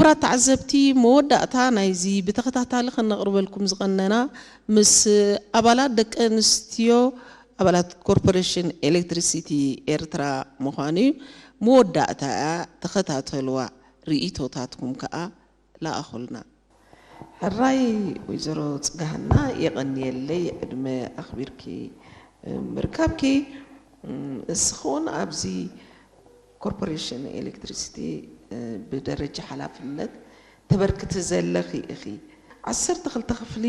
ክቡራት ተዓዘብቲ፣ መወዳእታ ናይዚ ብተኸታታሊ ከነቕርበልኩም ዝቐነና፣ ምስ ኣባላት ደቂ ኣንስትዮ ኣባላት ኮርፖሬሽን ኤሌክትሪሲቲ ኤርትራ ምዃኑ እዩ። መወዳእታ እያ፣ ተኸታተልዋ፣ ርእይቶታትኩም ከኣ ለኣኹልና። ሕራይ ወይዘሮ ጽጋሃና፣ የቐንየለይ ዕድመ ኣኽቢርኪ ምርካብኪ። እስኺ እውን ኣብዚ ኮርፖሬሽን ኤሌክትሪሲቲ ብደረጃ ሓላፍነት ተበርክቲ ዘለኺ ኢኺ። ዓሰርተ ክልተ ክፍሊ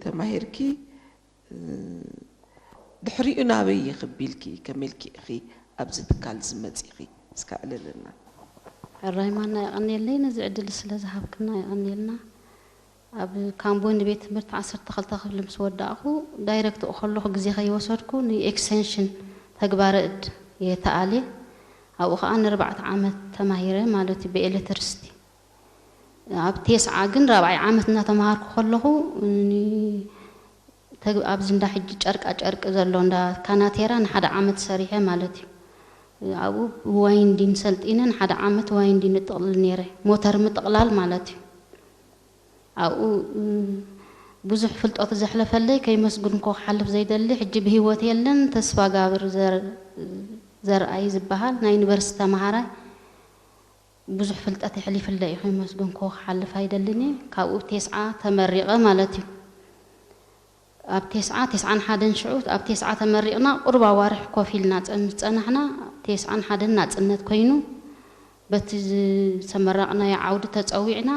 ተማሂርኪ፣ ድሕሪኡ ናበይ ኢኺ ቢልኪ፣ ከመይ ኢልኪ ኢኺ ኣብዚ ትካል እዚ መጺእኺ? እስከ ኣዕልልና። ሕራይ ማና፣ የቐንየለይ፣ ነዚ ዕድል ስለ ዝሃብክና የቐንየልና። ኣብ ካምቦ ንቤት ትምህርቲ ዓሰርተ ክልተ ክፍሊ ምስ ወዳእኹ፣ ዳይረክት ከለኹ ግዜ ከይወሰድኩ ንኤክስቴንሽን ተግባረ እድ እየ ተኣልየ። ኣብኡ ኸኣ ንኣርባዕተ ዓመት ተማሂረ ማለት እዩ፣ ብኤሌክትሪሲቲ። ኣብ ቴስዓ ግን ራብዓይ ዓመት እናተምሃርኩ ከለኹ፣ ን-፣ ተግ-፣ ኣብዚ እንዳ ሕጂ ጨርቃ ጨርቂ ዘሎ እንዳ ካናቴራ ንሓደ ዓመት ሰሪሐ ማለት እዩ። ኣብኡ ብዋይንዲን ሰልጢነ ንሓደ ዓመት ዋይንዲን እጥቕልል ነይረ፣ ሞተር ምጥቕላል ማለት እዩ። ኣብኡ፣ እ፣ ብዙሕ ፍልጠት ዘሕለፈለይ ከይመስግንኮ ክሓልፍ ዘይደሊ፣ ሕጂ ብህይወት የለን፣ ተስፋጋብር ዘር-፣ ዘርኣይ ዝበሃል ናይ ዩኒቨርሲቲ ተምሃራይ ብዙሕ ፍልጠት የሕሊፍለይ እዩ፣ ከይመስግንኮ ክሓልፍ ኣይደልን እየ። ካብኡ ቴስዓ ተመሪቐ ማለት እዩ። ኣብ ቴስዓ፣ ቴስዓን ሓደን ሽዑ ኣብ ቴስዓ ተመሪቕና፣ ቁሩብ ኣዋርሕ ኮፍ ኢልና ጸ-፣ ምስ ጸናሕና፣ ቴስዓን ሓደን ናጽነት ኮይኑ፣ በቲ ዝተመረቕናዮ ዓውዲ ተጸዊዕና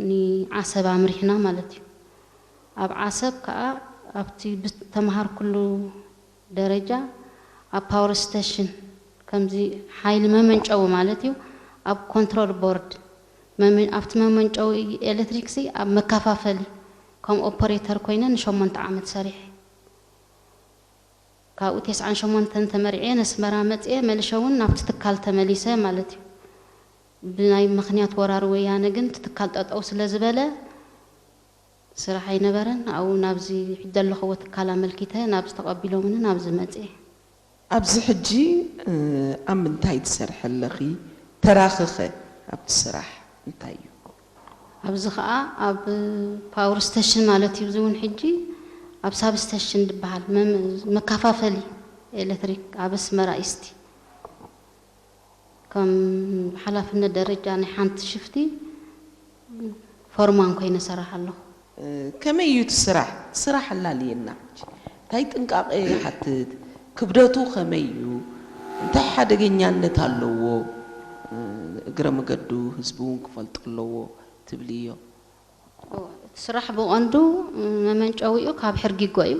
ንዓሰብ ኣምሪሕና ማለት እዩ። ኣብ ዓሰብ ከኣ ኣብቲ ብተምሃርኩሉ ደረጃ ኣብ ፓወር ስቴሽን፣ ከምዚ ሓይሊ መመንጨዊ ማለት እዩ፣ ኣብ ኮንትሮል ቦርድ መመ-፣ ኣብቲ መመንጨዊ ኤሌክትሪክሲ ኣብ መከፋፈሊ ከም ኦፐሬተር ኮይነ ንሸሞንተ ዓመት ሰሪሐ። ካብኡ ተስዓን ሸሞንተን ተመሪዐ ነስመራ መፅኤ፣ መሊሸ እውን ናብቲ ትካል ተመሊሰ ማለት እዩ። ብናይ ምኽንያት ወራር ወያነ ግን እቲ ትካል ጠጠው ስለ ዝበለ ስራሕ ኣይነበረን። ኣብኡ ናብዚ ሕጂ ዘለኽዎ ትካል ኣመልኪተ ናብዚ ተቐቢሎምኒ ናብዚ መፅኤ። ኣብዚ ሕጂ፣ እ፣ ኣብ ምንታይ ትሰርሒ ኣለኺ? ተራኺኸ ኣብቲ ስራሕ እንታይ እዩ? ኣብዚ ኸኣ ኣብ ፓወር ስቴሽን ማለት እዩ። እዚ እውን ሕጂ ኣብ ሳብ ስቴሽን ዝበሃል መም-፣ መከፋፈሊ ኤሌክትሪክ ኣብ ኣስመራ ኢስቲ ከም ሓላፍነት ደረጃ ናይ ሓንቲ ሽፍቲ ፎርማን ኮይነ እሰርሕ ኣለኹ። እ፣ ከመይ እዩ እቲ ስራሕ? ስራሕ ኣላልየና ሕጂ። እንታይ ጥንቃቐ ይሓትት? ክብደቱ ከመይ እዩ? እንታይ ሓደገኛነት ኣለዎ? እ፣ እግረ መገዱ ህዝቢ እውን ክፈልጦ ኣለዎ ትብልዮ? እወ፣ እቲ ስራሕ ብቐንዱ መመንጨዊኡ ካብ ሕርጊጎ እዩ።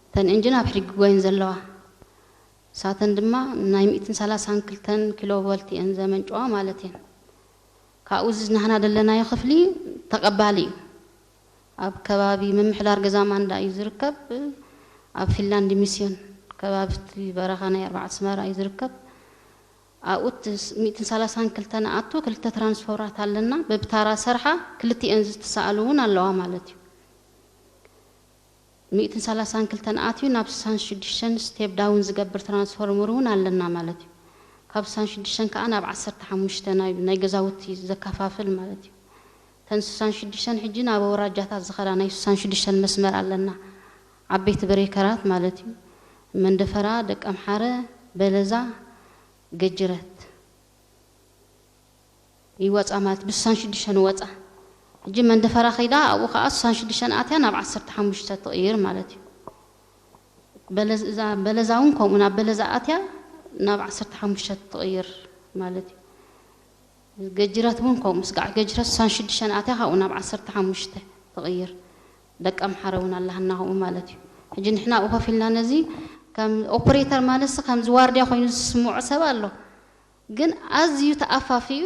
እተን ኢንጂን ኣብ ሕርጊጎ እየን ዘለዋ። ንሳተን ድማ ናይ ሚእትን ሰላሳን ክልተን ኪሎ ቮልት እየን ዘመንጨዋ ማለት እየን። ካብኡ እዚ ናህና ደለናዮ ክፍሊ ተቐባሊ እዩ። ኣብ ከባቢ ምምሕዳር ገዛ ማንዳ እዩ ዝርከብ። ኣብ ፊንላንድ ሚስዮን ከባቢ እቲ በረኻ ናይ ኣርባዕተ ኣስመራ እዩ ዝርከብ። ኣብኡ እቲ ስ-፣ ሚእትን ሰላሳን ክልተ ንኣቱ ክልተ ትራንስፎራት ኣለና። በብታራ ሰርሓ ክልቲኤን ዝተሰኣሉ እውን ኣለዋ ማለት እዩ። ሚእትን ሰላሳን ክልተን ኣትዩ ናብ ስሳን ሽዱሽተን ስቴፕ ዳውን ዝገብር ትራንስፎርመር እውን ኣለና ማለት እዩ። ካብ ስሳን ሽዱሽተን ከዓ ናብ ዓሰርተ ሓሙሽተ ናይ፣ ናይ ገዛውቲ ዘከፋፍል ማለት እዩ። እተን ስሳን ሽዱሽተን ሕጂ ናብ ኣውራጃታት ዝኸዳ ናይ ስሳን ሽዱሽተን መስመር ኣለና። ዓበይቲ ብሬከራት ማለት እዩ። መንደፈራ፣ ደቀምሓረ፣ በለዛ፣ ገጅረት። ይወጻ ማለት ብስሳን ሽዱሽተን ወጻ። ሕጂ መንደፈራ ከይዳ ኣብኡ ከኣ ስሳን ሽዱሽተን ኣትያ ናብ ዓሰርተ ሓሙሽተ ትቕይር ማለት እዩ። በለዝ-፣ እዛ በለዛ እውን ከምኡ ናብ በለዛ ኣትያ ናብ ዓሰርተ ሓሙሽተ ትቕይር ማለት እዩ። ገጅረት እውን ከምኡ፣ ስጋዕ ገጅረት ስሳን ሽዱሽተን ኣትያ ካብኡ ናብ ዓሰርተ ሓሙሽተ ትቕይር። ደቀምሓረ እውን ኣላሃና ከምኡ ማለት እዩ። ሕጂ ንሕና ኣብኡ ኮፍ ኢልና ነዚ ከም ኦፐሬተር ማለትሲ ከምዚ ዋርድያ ኮይኑ ዝስምዖ ሰብ ኣሎ። ግን ኣዝዩ ተኣፋፍዩ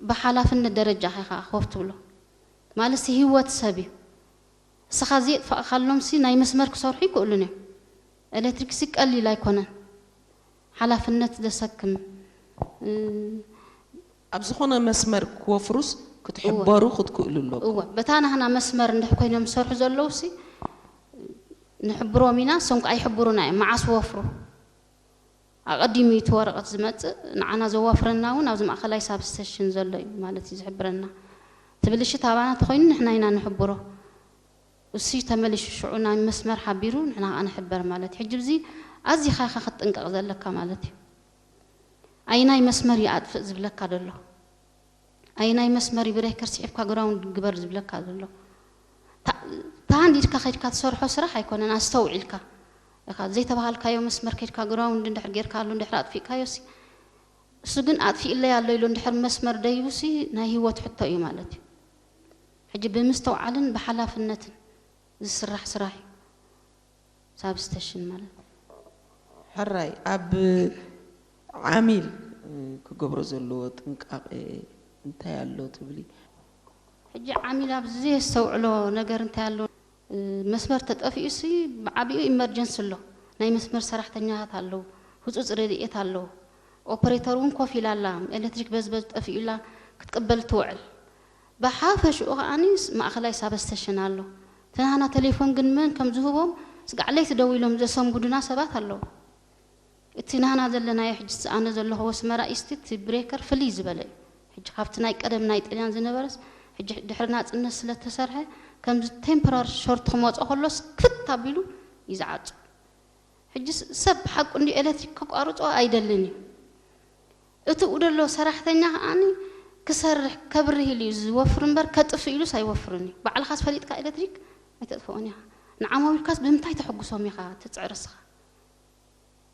ብሓላፍነት ደረጃ ኢኻ ኮፍ ትብሎ። ማለትሲ ህይወት ሰብ እዩ። እስኻ ዘየጥፋእካሎምሲ ናይ መስመር ክሰርሑ ይክእሉን እዮም። ኤሌክትሪክሲ ቀሊል ኣይኮነን። ሓላፍነት ዘሰክም፣ እ፣ ኣብ ዝኾነ መስመር ክወፍሩስ ክትሕበሩ ክትክእሉ ኣለኩም። እወ፣ በታ ናህና መስመር እንድሕር ኮይኖም ዝሰርሑ ዘለውሲ ንሕብሮም ኢና፣ እሶም ከኣ ይሕብሩና እዮም። መዓስ ወፍሩ? ኣቐዲሙ እዩ እቲ ወረቐት ዝመጽእ፣ ንዓና ዘዋፍረና እውን ኣብዚ ማእኸላይ ሳብስተሽን ዘሎ እዩ ማለት እዩ ዝሕብረና። እቲ ብልሽት ኣባና ተኾይኑ ንሕና ኢና ንሕብሮ። እሱ ተመሊሱ ሽዑ ናይ መስመር ሓቢሩ ንሕና ከኣ ንሕበር ማለት እዩ። ሕጂ ብዚ ኣዚኻ ኢኻ ክትጥንቀቕ ዘለካ ማለት እዩ። ኣየናይ መስመር እዩ ኣጥፍእ ዝብለካ ዘሎ? ኣየናይ መስመር እዩ ብሬከር ስዒብካ ግራውንድ ግበር ዝብለካ ዘሎ? እታ ሃንዲድካ ከይድካ ትሰርሖ ስራሕ ኣይኮነን፣ ኣስተውዒልካ ኢኻ ዘይተባሃልካዮ መስመር ከይድካ ግራውንድ እንድሕር ጌርካሉ እንድሕር ኣጥፊእካዮ ሲ እሱ ግን ኣጥፊእለይ ኣሎ ኢሉ እንድሕር መስመር ደይቡ ሲ ናይ ህይወት ሕቶ እዩ ማለት እዩ። ሕጂ ብምስተውዓልን ብሓላፍነትን ዝስራሕ ስራሕ እዩ ሳብስተሽን ማለት። ሕራይ ኣብ ዓሚል ክገብሮ ዘለዎ ጥንቃቄ እንታይ ኣሎ ትብሊ? ሕጂ ዓሚል ኣብዚ ዘየስተውዕሎ ነገር እንታይ ኣሎ? መስመር ተጠፊኡ ሲ ብዓቢኡ ኢመርጀንሲ ኣሎ። ናይ መስመር ሰራሕተኛታት ኣለዉ፣ ህፁፅ ረድኤት ኣለዉ። ኦፐሬተር እውን ኮፍ ኢላ ኣላ፣ ኤሌክትሪክ በዝበዝ ጠፊኡላ ክትቅበል ትውዕል። ብሓፈሽኡ ከኣኒ ማእኸላይ ሳበስተሽን ኣሎ። እቲ ናህና ቴሌፎን ግን መን ከም ዝህቦም ስጋዕ ለይቲ ደዊሎም ዘሰንብዱና ሰባት ኣለዉ። እቲ ናህና ዘለናዮ ሕጂ ኣነ ዘለኹ ኣስመራ ኢስት እቲ ብሬከር ፍልይ ዝበለ እዩ። ሕጂ ካብቲ ናይ ቀደም ናይ ጥልያን ዝነበረስ ሕጂ ድሕሪ ናፅነት ስለ ተሰርሐ ከምዚ ቴምፖራሪ ሾርት ክመፆ ከሎስ ክፍት ኣቢሉ እዩ ዝዓፁ። ሕጂ ሰብ ብሓቁ እንዲ ኤሌክትሪክ ከቋርፆ ኣይደልን እዩ። እቲ ደሎ ሰራሕተኛ ከዓኒ ክሰርሕ ከብርህ ኢሉ እዩ ዝወፍር እምበር ከጥፍእ ኢሉስ ኣይወፍርን እዩ። ባዕልኻስ ፈሊጥካ ኤሌክትሪክ ኣይተጥፍኦን ኢኻ። ንዓማዊልካስ ብምንታይ ተሐጉሶም ኢኻ ትፅዕር እስኻ?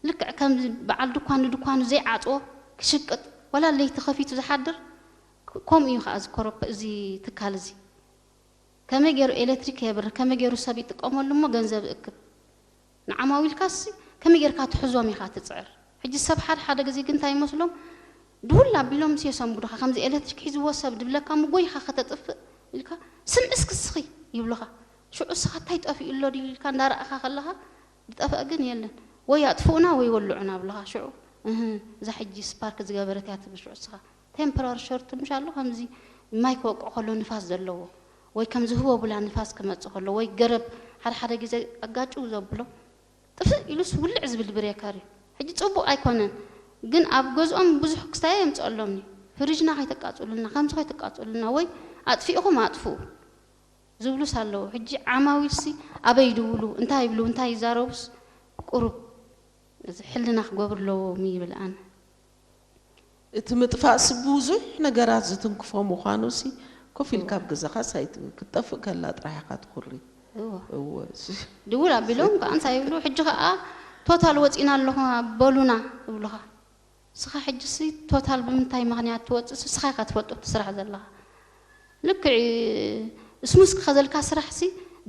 ልክዕ ከም በዓል ድኳን ንድኳኑ ዘይዓፅዎ ክሽቅጥ ዋላ ለይቲ ከፊቱ ዝሓድር ከምኡ እዩ ከዓ እዚ ኮረፕ እዚ ትካል እዚ ከመይ ገይሩ ኤሌክትሪክ የብርህ ከመይ ገይሩ ሰብ ይጥቀመሉ እሞ ገንዘብ እክብ ንዓማዊልካሲ ከመይ ጌርካ ትሕዞም ኢኻ ትፅዕር ሕጂ ሰብ ሓደ ሓደ ግዜ ግን እንታይ ይመስሎም ድውል ኣቢሎም ምስ የሰንብዱኻ ከምዚ ኤሌክትሪክ ሒዝዎ ሰብ ድብለካ ምጎ ኢኻ ከተጥፍእ ኢልካ ስምዒ እስክስኺ ይብሉኻ ሽዑ እስኻ እንታይ ጠፊኡ ኣሎ ድዩ ኢልካ እንዳረኣኻ ከለኻ ዝጠፍአ ግን የለን። ወይ ኣጥፍኡና ወይ ወልዑና ኣብልኻ ሽዑ እህ እዛ ሕጂ ስፓርክ ዝገበረት እያ ትብል ሽዑ እስኻ ቴምፖራሪ ሾርት ምሽ ኣሎ ከምዚ ማይ ክወቅዕ ከሎ ንፋስ ዘለዎ ወይ ከምዚ ህቦ ብላ ንፋስ ክመጽእ ከሎ ወይ ገረብ ሓደ ሓደ ግዜ ኣጋጭው ዘብሎ ጥፍእ ኢሉስ ውልዕ ዝብል ብሬከር እዩ። ሕጂ ጽቡቕ ኣይኮነን ግን ኣብ ገዝኦም ብዙሕ ክስታይ የምጽኣሎም እዩ። ፍሪጅና ከይተቃጽሉልና ከምዚ ከይተቃጽሉልና ወይ ኣጥፊእኹም ኣጥፍኡ። ዝብሉስ ኣለዉ። ሕጂ ዓማዊልሲ ኣበይ ይድውሉ፣ እንታይ ይብሉ፣ እንታይ ይዛረቡስ ቁሩብ እዚ ሕልና ክገብሩ ኣለዎም ይብል ኣነ። እቲ ምጥፋእሲ ብዙሕ ነገራት ዝትንክፎ ምዃኑሲ ኮፍ ኢልካ ኣብ ገዛኻስ ኣይት ክትጠፍእ ከላ ጥራሕ ኢኻ ትኹሪ። እወ። እወ። ድውል ኣቢሎም ከዓ እንታይ ይብሉ፣ ሕጂ ከዓ ቶታል ወፂና ኣለኹ በሉና ይብሉኻ። ንስኻ ሕጂ ሲ ቶታል ብምንታይ ምኽንያት ትወፅእ ሲ ንስኻ ኢኻ ትፈልጦ እቲ ስራሕ ዘለኻ ልክዕ እዩ ስሙዝ ክኸደልካ ስራሕ ሲ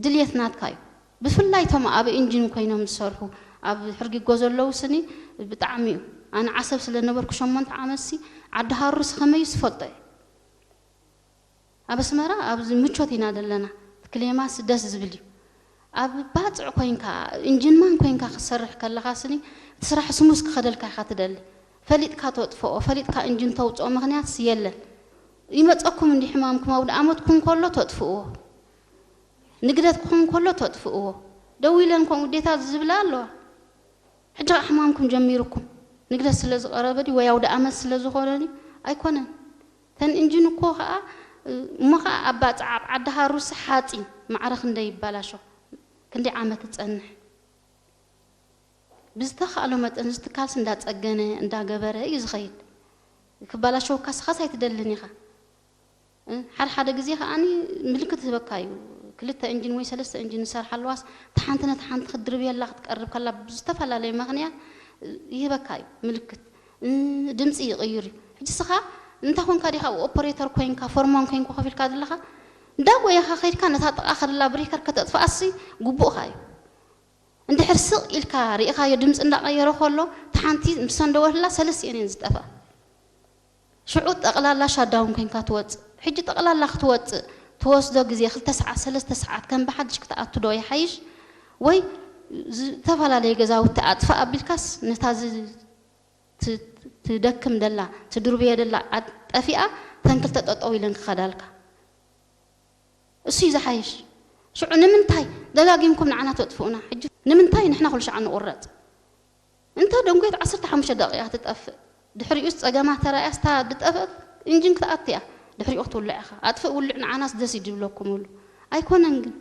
ድልየት ናትካ እዩ ብፍላይ እቶም ኣብ ኢንጂን ኮይኖም ዝሰርሑ ኣብ ሕርጊጎ ዘለዉ ስኒ ብጣዕሚ እዩ ኣነ ዓሰብ ስለ ነበርኩ ሸሞንተ ዓመት ሲ ዓዲ ሃሩር ሲ ከመይ እዩ ዝፈልጦ እየ ኣብ ኣስመራ ኣብዚ ምቾት ኢና ዘለና እቲ ክሌማስ ደስ ዝብል እዩ ኣብ ባፅዕ ኮይንካ ኢንጂንማን ኮይንካ ክትሰርሕ ከለኻ ስኒ እቲ ስራሕ ስሙዝ ክኸደልካ ኢኻ ትደሊ ፈሊጥካ ተጥፍኦ ፈሊጥካ ኢንጂን ተውፅኦ ምኽንያትስ የለን ይመፀኩም እንዲ ሕማምኩም ኣውደ ኣመት ኩን ከሎ ተጥፍእዎ ንግደት ክኾን ከሎ ተጥፍእዎ ደው ኢለን ከምኡ ውዴታት ዝብላ ኣለዋ ሕጂ ከዓ ሕማምኩም ጀሚሩኩም ንግደት ስለ ዝቐረበ ድዩ ወይ ኣውደ ኣመት ስለ ዝኾነ ድዩ ኣይኮነን ተን እንጂን እኮ ከዓ እሞ ከዓ ኣብ ባፅዓ ኣብ ዓዲ ሃሩሲ ሓፂን ማዕረ ክንደይ ይባላሾ ክንደይ ዓመት ትፀንሕ ብዝተኻእሎ መጠን እዚ ትካልሲ እንዳፀገነ እንዳገበረ እዩ ዝኸይድ ክባላሸወካ ስኻስ ኣይትደልን ኢኻ ሓደ ሓደ ግዜ ከዓኒ ምልክት ዝህበካ እዩ ክልተ እንጂን ወይ ሰለስተ እንጂን ዝሰርሓ ኣለዋስ እታ ሓንቲ ነታ ሓንቲ ክትድርብየላ ክትቀርብ ከላ ብዝተፈላለየ ምኽንያት ይህበካ እዩ ምልክት ድምፂ ይቕይር እዩ ሕጂ ስኻ እንታይ ኮንካ ዲኻ ኦፐሬተር ኮይንካ ፎርማን ኮይንካ ኮፍ ኢልካ ዘለኻ እንዳጎየኻ ከይድካ ነታ ጥቓ ከድላ ብሬከር ከተጥፍኣሲ ግቡእኻ እዩ እንድሕር ስቕ ኢልካ ርኢኻዮ ድምፂ እንዳቐየረ ከሎ ተሓንቲ ምስ ሰንደወትላ ሰለስቲኤን እየን ዝጠፍኣ ሽዑ ጠቕላላ ሻዳውን ኮይንካ ትወፅእ ሕጂ ጠቕላላ ክትወፅእ ትወስዶ ግዜ ክልተ ሰዓት ሰለስተ ሰዓት ከም ብሓድሽ ክትኣቱ ዶ ይሓይሽ ወይ ዝተፈላለየ ገዛውቲ ኣጥፋእ ኣቢልካስ ነታ ትደክም ደላ ትድርብዮ ደላ ጠፊኣ ተን ክልተ ጠጠው ኢለን ክኸዳልካ እሱ እዩ ዝሓይሽ ሽዑ ንምንታይ ደጋጊምኩም ንዓና ተጥፍኡና ሕጂ ንምንታይ ንሕና ኩሉ ሸዓ ንቑረፅ እንተ ደንጎየት ዓሰርተ ሓሙሽተ ደቂቓ ትጠፍእ። ድሕሪኡስ ጸገማ ተራእያስ እታ ዝጠፍአት ኢንጂን ክትኣቱ እያ። ድሕሪኡ ክትውልዕ ኢኻ። ኣጥፍእ ውልዕ ንዓናስ ደስ እዩ ድብለኩም ይብሉ። ኣይኮነን ግን።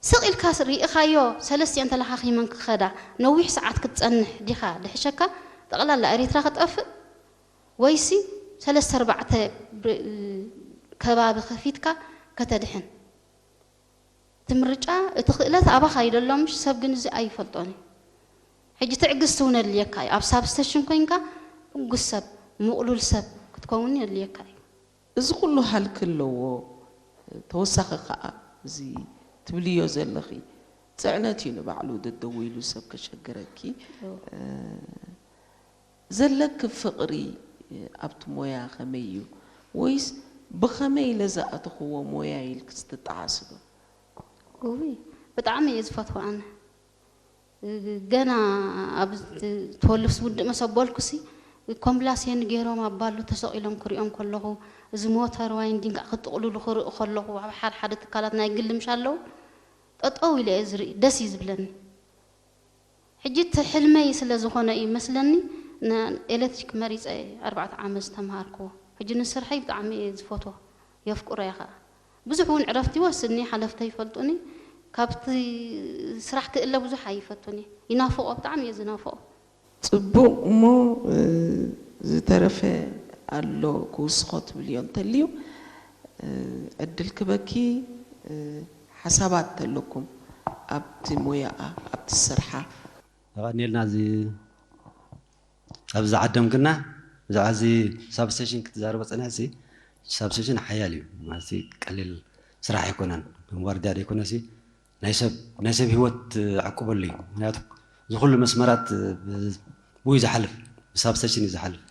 ስቕ ኢልካ ሪኢኻዮ ሰለስቲኣን ተለኻኺመን ክኸዳ ነዊሕ ሰዓት ክትጸንሕ ዲኻ ድሕሸካ? ጠቕላላ ኤሪትራ ክጠፍእ? ወይሲ ሰለስተ ኣርባዕተ ብ-፣ ከባቢ ከፊትካ ከተድሕን? እቲ ምርጫ፣ እቲ ክእለት ኣባኻ እዩ ዘሎ፣ ምሽ ሰብ ግን እዚ ኣይፈልጦን እዩ። ሕጂ ትዕግስቲ እውን የድልየካ እዩ። ኣብ ሳብስተሽን ኮይንካ ሕጉስ ሰብ፣ ምቕሉል ሰብ ክትከውን የድልየካ እዩ። እዚ ኩሉ ሃልኪ ኣለዎ። ተወሳኺ ከኣ እዚ ትብልዮ ዘለኺ ጽዕነት እዩ ንባዕሉ ደደው ኢሉ ሰብ ከሸግረኪ። እዎ። እ፣ ዘለኪ ፍቕሪ ኣብቲ ሞያ ከመይ እዩ? ወይስ ብኸመይ ኢለ ዝኣተኽዎ ሞያ ኢልኪ ትጠዓሲ ዶ? እውይ፣ ብጣዕሚ እየ ዝፈትዎ ኣነ። ገና ኣብ ትወልፍስ ውድእ መሰ ኣበልኩሲ፣ ኮምብላሴን ገይሮም ኣብ ባሎ ተሰቒሎም ክሪኦም ከለኹ፣ እዚ ሞተር ዋይንዲንግ ክጥቕልሉ ክርኢ ከለኹ፣ ኣብ ሓደ ሓደ ትካላት ናይ ግሊ ምሽ ኣለዉ፣ ጠጠው ኢለ እየ ዝርኢ፣ ደስ እዩ ዝብለኒ። ሕጂ እቲ ሕልመይ ስለ ዝኾነ እዩ መስለኒ፣ ንኤሌክትሪክ መሪጸ ኣርባዕተ ዓመት ዝተምሃርክዎ። ሕጂ ንስርሐይ ብጣዕሚ እየ ዝፈትዎ፣ የፍቅሮ እየ ኸኣ። ብዙሕ እውን ዕረፍቲ ይወስድኒ፣ ሓለፍተይ ይፈልጡኒ። ካብቲ ስራሕ ክእለ ብዙሕ ኣይፈቱን እየ። ይናፍቖ፣ ብጣዕሚ እየ ዝናፍቖ። ጽቡቕ እሞ፣ እ፣ ዝተረፈ ኣሎ ክውስኾ ትብልዮ እንተልዩ፣ እ፣ ዕድል ክበኪ፣ እ፣ ሓሳባት ተለኩም ኣብቲ ሞያኣ፣ ኣብቲ ስርሓ። ኣቐኒልና እዚ ኣብዚ ዝዓደምክና ብዛዕባ እዚ ሳብስቴሽን ክትዛረቦ ጸኒሕሲ፣ ሳብስቴሽን ሓያል እዩ። ማለት ቀሊል ስራሕ ኣይኮነን። ከም ዋርድያ ዘይኮነሲ ናይ ሰብ፣ ናይ ሰብ ህይወት ዕቁበሉ እዩ። ምክንያቱ እዚ ኩሉ መስመራት ብ-፣ ብኡ እዩ ዝሓልፍ፣ ብሳብስቴሽን እዩ ዝሓልፍ።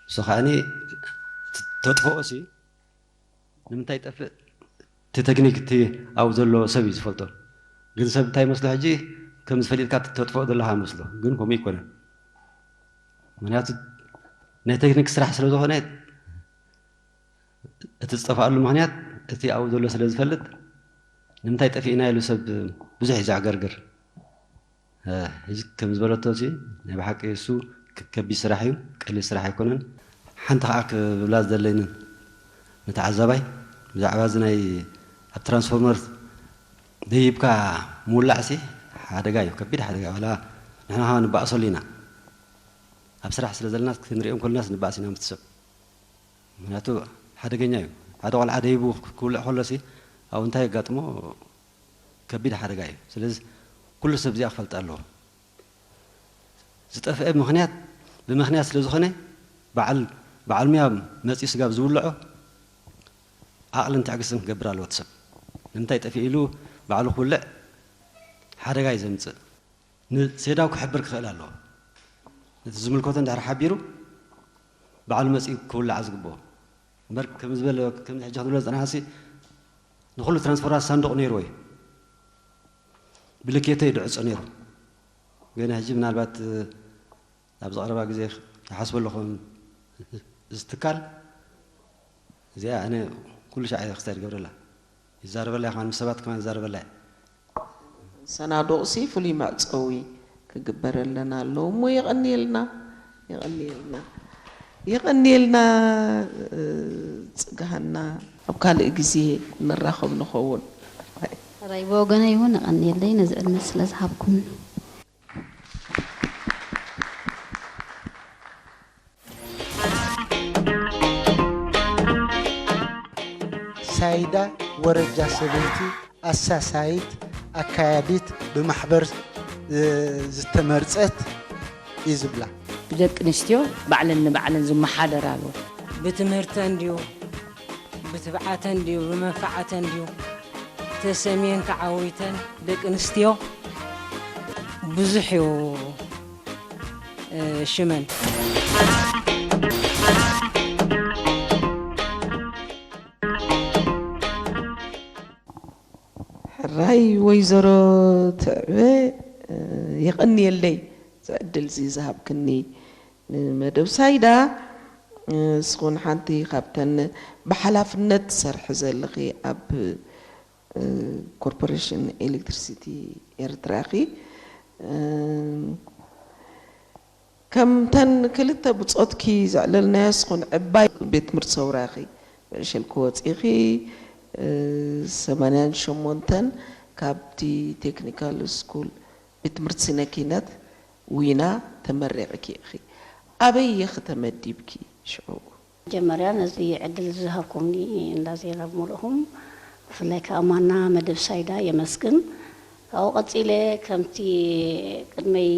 እሱ ከዓኒ ት-፣ ተጥፍኦ ሲ ንምንታይ ይጠፍእ? እቲ ቴክኒክ እቲ ኣብኡ ዘሎ ሰብ እዩ ዝፈልጦ። ግን ሰብ እንታይ ይመስሎ ሕጂ? ከም ዝፈሊጥካ ተጥፍኦ ዘለኻ መስሎ። ግን ከምኡ ኣይኮነን። ምክንያቱ ናይ ቴክኒክ ስራሕ ስለ ዝኾነ እቲ ዝጠፍኣሉ ምክንያት እቲ ኣብኡ ዘሎ ስለ ዝፈልጥ ንምንታይ ጠፊእና ኢሉ ሰብ ብዙሕ እዩ ዘዕገርግር። እ፣ ሕጂ ከም ዝበለቶ እዚ ናይ ብሓቂ እሱ ከ-፣ ከቢድ ስራሕ እዩ፣ ቀሊል ስራሕ ኣይኮነን። ሓንቲ ከዓ ክብላ ዝደለይንን ንተዓዛባይ ብዛዕባ እዚ ናይ ኣብ ትራንስፎርመር ደይብካ ምውላዕ ሲ ሓደጋ እዩ፣ ከቢድ ሓደጋ። ዋላ ንሕና ከዓ ንባእሰሉ ኢና። ኣብ ስራሕ ስለ ዘለና ክንሪኦም ከለናስ ንባእስ ኢና ምስቲ ሰብ። ምክንያቱ ሓደገኛ እዩ። ሓደ ቆልዓ ደይቡ ክውልዕ ከሎ ሲ ኣብኡ እንታይ የጋጥሞ? ከቢድ ሓደጋ እዩ። ስለዚ ኩሉ ሰብ እዚኣ ክፈልጣ ኣለዎ። ዝጠፍአ ምኽንያት ብምኽንያት ስለ ዝኾነ በዓል፣ በዓል ሙያ መፂኡ ስጋብ ዝውልዖ ዓቕልን ትዕግስትን ክገብር ኣለዎ እቲ ሰብ። ንምንታይ ጠፊኡ ኢሉ ባዕሉ ክውልዕ ሓደጋ እዩ ዘምፅእ። ንሴዳው ክሕብር ክኽእል ኣለዎ። ነቲ ዝምልከቶ እንድሕር ሓቢሩ ባዕሉ መፂኡ ክውልዓ ዝግብኦ። እምበር ከም ዝበለ፣ ከምዚ ሕጂ ክትብሎ ዝፀናሕሲ ንኹሉ ትራንስፎርመር ሳንዱቕ ነይርዎ እዩ። ብልኬቶ እዩ ድዕፆ ነይሩ። ግን ሕጂ ምናልባት፣ እ፣ ኣብዚ ቀረባ ግዜ ይሓስበሉ ኹም እዚ ትካል እዚኣ ኣነ ኩሉ ሻዕ እየ ክስታይ ዝገብረላ። ይዛረበላ እየ ከማን ምስ ሰባት ከማን ይዛረበላ እየ። ሰናዱቕሲ ፍሉይ መዕጸዊ ክግበረለን ኣለዎ እሞ የቐንየልና፣ የቐንየልና፣ የቐንየልና፣ እ፣ ጽግሃና። ኣብ ካልእ ግዜ ንራኸብ ንኸውን። ሕራይ ብወገነይ እውን የቐንየለይ ነዚ ዕድመ ስለ ዝሃብኩምኒ። ሳይዳ ወረጃ ሰበይቲ ኣሳሳይት ኣካያዲት ብማሕበር ዝተመርጸት እዩ ዝብላ። ደቂ ኣንስትዮ ባዕለን ንባዕለን ዝመሓደራሉ። ብትምህርተን ድዩ፣ ብትብዓተን ድዩ፣ ብመንፈዓተን ድዩ ተሰምየን ተዓዊተን? ደቂ ኣንስትዮ ብዙሕ እዩ፣ እ፣ ሽመን። ሕራይ ወይዘሮ ትዕበ፣ እ፣ የቐንየለይ እዚ ዕድል እዚ ዝሃብክኒ። ንመደብ ሳይዳ፣ እ፣ ንስኹን ሓንቲ ካብተን ብሓላፍነት ትሰርሒ ዘለኺ ኣብ፣ እ፣ ኮርፖሬሽን ኤሌክትሪሲቲ ኤርትራ ኢኺ። እ፣ ከምተን ክልተ ብጾትኪ ዘዕለልናዮ ስኹን ዕባይ ቤት ትምህርቲ ሰውራኺ ብዕሸልኪ ወጺኺ ሰማንያን ሸሞንተን ካብቲ ቴክኒካል ስኩል ቤት ትምህርቲ ስነ ኪነት ዊና ተመሪቕኪ ኢኺ። ኣበይ ኢኺ ተመዲብኪ ሽዑ? መጀመርያ ነዚ ዕድል ዝሃብኩምኒ እንዳ ዜና ብምልእኹም ብፍላይ ከዓ ማና መደብ ሳይዳ የመስግን። ካብኡ ቀፂለ ከምቲ ቅድመይ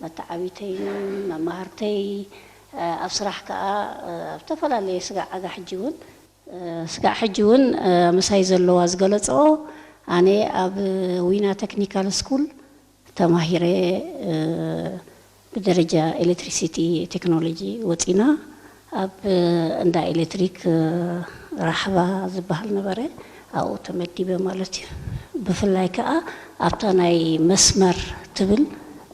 መተዓቢተይን መማህርተይ ኣብ ስራሕ ከዓ ኣብ ዝተፈላለየ ስጋዕ ኣጋ ሕጂ እውን ስጋዕ ሕጂ እውን ምሳይ ዘለዋ ዝገለፅኦ ኣነ ኣብ ዊና ቴክኒካል ስኩል ተማሂረ ብደረጃ ኤሌክትሪሲቲ ቴክኖሎጂ ወፂና ኣብ እንዳ ኤሌክትሪክ ራሕባ ዝበሃል ነበረ ኣብኡ ተመዲበ ማለት እዩ። ብፍላይ ከዓ ኣብታ ናይ መስመር ትብል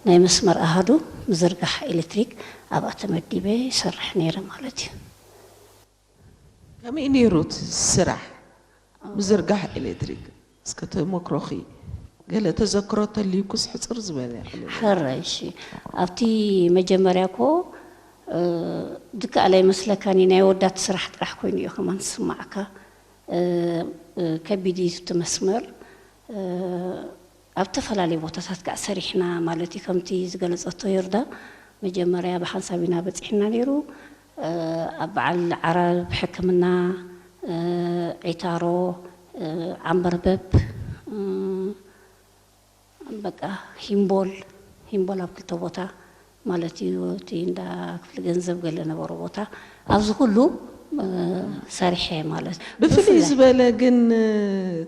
ናይ መስመር ኣሃዱ ምዝርጋሕ ኤሌክትሪክ ኣብኣ ተመዲበ ይሰርሕ ነይረ ማለት እዩ። ከመይ ነይሩ እቲ ስራሕ ምዝርጋሕ ኤሌክትሪክ? እስከ ተመክሮኺ ገለ ተዘክሮ ተልዩኩስ ሕፅር ዝበለ ይኽእል። ሕረ እሺ ኣብቲ መጀመርያ ኮ ድከኣለ ይመስለካኒ ናይ ወዳት ስራሕ ጥራሕ ኮይኑ እዩ ከማን ዝስማዕካ ከቢድ እዩ እቲ መስመር ኣብ ተፈላለዩ ቦታታት ከዓ ሰሪሕና ማለት እዩ ከምቲ ዝገለፀቶ ይርዳ መጀመርያ ብሓንሳብ ኢና በፂሕና ነይሩ ኣብ በዓል ዓረብ ሕክምና ዒታሮ ዓምበርበብ በቃ ሂምቦል ሂምቦል ኣብ ክልተ ቦታ ማለት እዩ እቲ እንዳ ክፍሊ ገንዘብ ገለ ነበሮ ቦታ ኣብዚ ኩሉ ሰሪሐ ማለት ብፍልይ ዝበለ ግን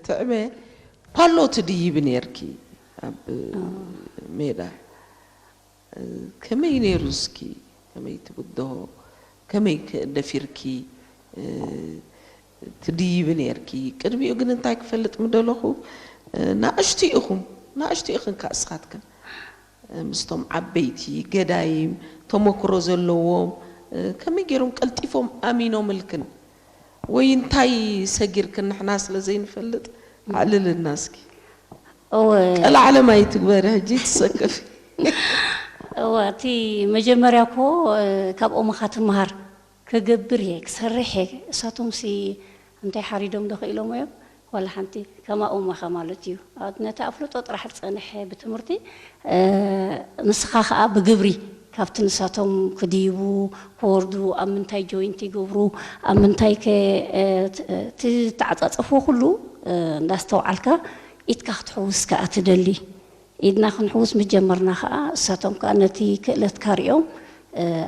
ትዕበ ፓሎ ትድይቢ ነርኪ ኣብ ሜዳ ከመይ ነይሩ እስኪ ከመይ ትብድሆ ከመይ ደፊርኪ ትድይቢ ነርኪ ቅድሚኡ ግን እንታይ ክፈልጥ ምደለኹ ናእሽቱ ኢኹም ናእሽቱ ኢኽን ካእስኻትክን ምስቶም ዓበይቲ ገዳይም ተመክሮ ዘለዎም ከመይ ገይሮም ቀልጢፎም ኣሚኖምልክን ወይ እንታይ ሰጊርክን ንሕና ስለ ዘይንፈልጥ ኣዕልልና እስኪ እወ ቀላዕለም ኣይትግበሪ ሕጂ ትሰከፊ እወ እቲ መጀመርያ እኮ ካብኦም ኢኻ ትመሃር ክገብር እየ ክሰርሕ እየ እሳቶም ሲ እንታይ ሓሪዶም ዶ ክኢሎም እዮም ዋላ ሓንቲ ከማኦም ኢኻ ማለት እዩ ነቲ ኣፍልጦ ጥራሕ ዝፀንሐ ብትምህርቲ ንስኻ ከዓ ብግብሪ ካብቲ ንሳቶም ክድይቡ ክወርዱ ኣብ ምንታይ ጆይንት ይገብሩ ኣብ ምንታይ እቲ ተዓፃፀፍዎ ኩሉ እንዳስተውዓልካ ኢድካ ክትሕውስ ከዓ ትደሊ ኢድና ክንሕውስ ምስ ጀመርና ከዓ እሳቶም ከዓ ነቲ ክእለትካ ሪኦም